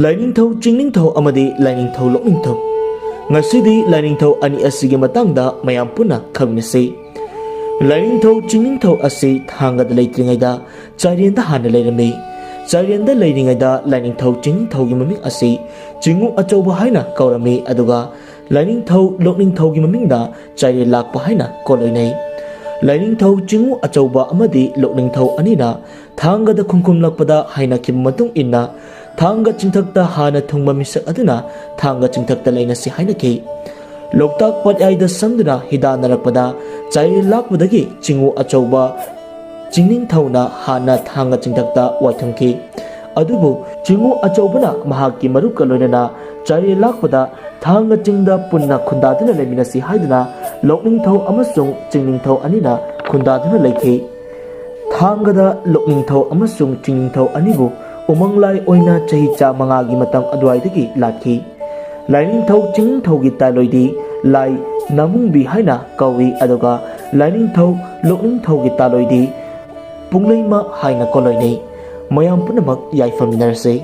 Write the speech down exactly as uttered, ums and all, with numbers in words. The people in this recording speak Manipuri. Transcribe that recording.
ꯂꯥꯏꯅꯤꯡꯊꯧ ꯆꯤꯡꯅꯤꯡꯊꯧ ꯑꯃꯗꯤ ꯂꯥꯏꯅꯤꯡꯊꯧ ꯂꯣꯛꯅꯤꯡꯊꯧ꯫ ꯉꯁꯤꯗꯤ ꯂꯥꯏꯅꯤꯡꯊꯧ ꯑꯅꯤ ꯑꯁꯤꯒꯤ ꯃꯇꯥꯡꯗ ꯃꯌꯥꯝ ꯄꯨꯟꯅ ꯈꯪꯃꯤꯟꯅꯁꯤ꯫ ꯂꯥꯏꯅꯤꯡꯊꯧ ꯆꯤꯡꯅꯤꯡꯊꯧ ꯑꯁꯤ ꯊꯥꯡꯒꯗ ꯂꯩꯇ꯭ꯔꯤꯉꯩꯗ ꯆꯥꯏꯔꯦꯟꯗ ꯍꯥꯟꯅ ꯂꯩꯔꯝꯃꯤ꯫ ꯆꯥꯏꯔꯦꯟꯗ ꯂꯩꯔꯤꯉꯩꯗ ꯂꯥꯏꯅꯤꯡꯊꯧ ꯆꯤꯡꯅꯤꯡꯊꯧꯒꯤ ꯃꯃꯤꯡ ꯑꯁꯤ ꯆꯤꯡꯉꯨ ꯑꯆꯧꯕ ꯍꯥꯏꯅ ꯀꯧꯔꯝꯃꯤ, ꯑꯗꯨꯒ ꯂꯥꯏꯅꯤꯡꯊꯧ ꯂꯣꯛꯅꯤꯡꯊꯧꯒꯤ ꯃꯃꯤꯡꯅ ꯆꯥꯏꯔꯦꯟ ꯂꯥꯛꯄ ꯍꯥꯏꯅ ꯀꯣꯂꯣꯏꯅꯩ꯫ ꯂꯥꯏꯅꯤꯡꯊꯧ ꯆꯤꯡꯉꯨ ꯑꯆꯧꯕ ꯑꯃꯗꯤ ꯂꯣꯛꯅꯤꯡꯊꯧ ꯑꯅꯤꯅ ꯊꯥꯡꯒꯗ ꯈꯨꯡꯒꯨꯝꯂꯛꯄꯗ ꯍꯥꯏꯅꯈꯤꯕ ꯃꯇꯨꯡ ꯏꯟꯅ, ꯊꯥꯡꯒ ꯆꯤꯡꯊꯛꯇ ꯍꯥꯟꯅ ꯊꯨꯡꯕ ꯃꯤꯁꯛ ꯑꯗꯨꯅ ꯊꯥꯡꯒ ꯆꯤꯡꯊꯛꯇ ꯂꯩꯅꯁꯤ ꯍꯥꯏꯅꯈꯤ꯫ ꯂꯣꯛꯇꯥꯛ ꯄꯣꯠꯌꯥꯏꯗ ꯁꯝꯗꯨꯅ ꯍꯤꯗꯥꯟꯅꯔꯛꯄꯗ ꯆꯥꯏꯔꯦꯟ ꯂꯥꯛꯄꯗꯒꯤ ꯆꯤꯡꯉꯨ ꯑꯆꯧꯕ ꯆꯤꯡꯅꯤꯡꯊꯧꯅ ꯍꯥꯟꯅ ꯊꯥꯡꯒ ꯆꯤꯡꯊꯛꯇ ꯋꯥꯏꯊꯨꯡꯈꯤ꯫ ꯑꯗꯨꯕꯨ ꯆꯤꯡꯉꯨ ꯑꯆꯧꯕꯅ ꯃꯍꯥꯛꯀꯤ ꯃꯔꯨꯞꯀ ꯂꯣꯏꯅꯅ ꯆꯥꯏꯔꯦꯟ ꯂꯥꯛꯄꯗ ꯊꯥꯡꯒ ꯆꯤꯡꯗ ꯄꯨꯟꯅ ꯈꯨꯟꯗꯥꯗꯨꯅ ꯂꯩꯃꯤꯟꯅꯁꯤ ꯍꯥꯏꯗꯨꯅ ꯂꯣꯛꯅꯤꯡꯊꯧ ꯑꯃꯁꯨꯡ ꯆꯤꯡꯅꯤꯡꯊꯧ ꯑꯅꯤꯅ ꯈꯨꯟꯗꯥꯗꯨꯅ ꯂꯩꯈꯤ꯫ ꯊꯥꯡꯒꯗ ꯂꯣꯛꯅꯤꯡꯊꯧ ꯑꯃꯁꯨꯡ ꯆꯤꯡꯅꯤꯡꯊꯧ ꯑꯅꯤꯕꯨ ꯎꯃꯪꯂꯥꯏ ꯑꯣꯏꯅ ꯆꯍꯤ ꯆꯥꯃꯉꯥꯒꯤ ꯃꯇꯝ ꯑꯗꯨꯋꯥꯏꯗꯒꯤ ꯂꯥꯠꯈꯤ꯫ ꯂꯥꯏꯅꯤꯡꯊꯧ ꯆꯤꯡꯅꯤꯡꯊꯧꯒꯤ ꯇꯥꯂꯣꯏꯗꯤ ꯂꯥꯏ ꯅꯥꯃꯨꯡꯕꯤ ꯍꯥꯏꯅ ꯀꯧꯏ, ꯑꯗꯨꯒ ꯂꯥꯏꯅꯤꯡꯊꯧ ꯂꯣꯛꯅꯤꯡꯊꯧꯒꯤ ꯇꯥꯂꯣꯏꯗꯤ ꯄꯨꯡꯂꯩꯃ ꯍꯥꯏꯅ ꯀꯣꯂꯣꯏꯅꯩ꯫ ꯃꯌꯥꯝ ꯄꯨꯝꯅꯃꯛ ꯌꯥꯏꯐꯃꯤꯟꯅꯔꯁꯤ꯫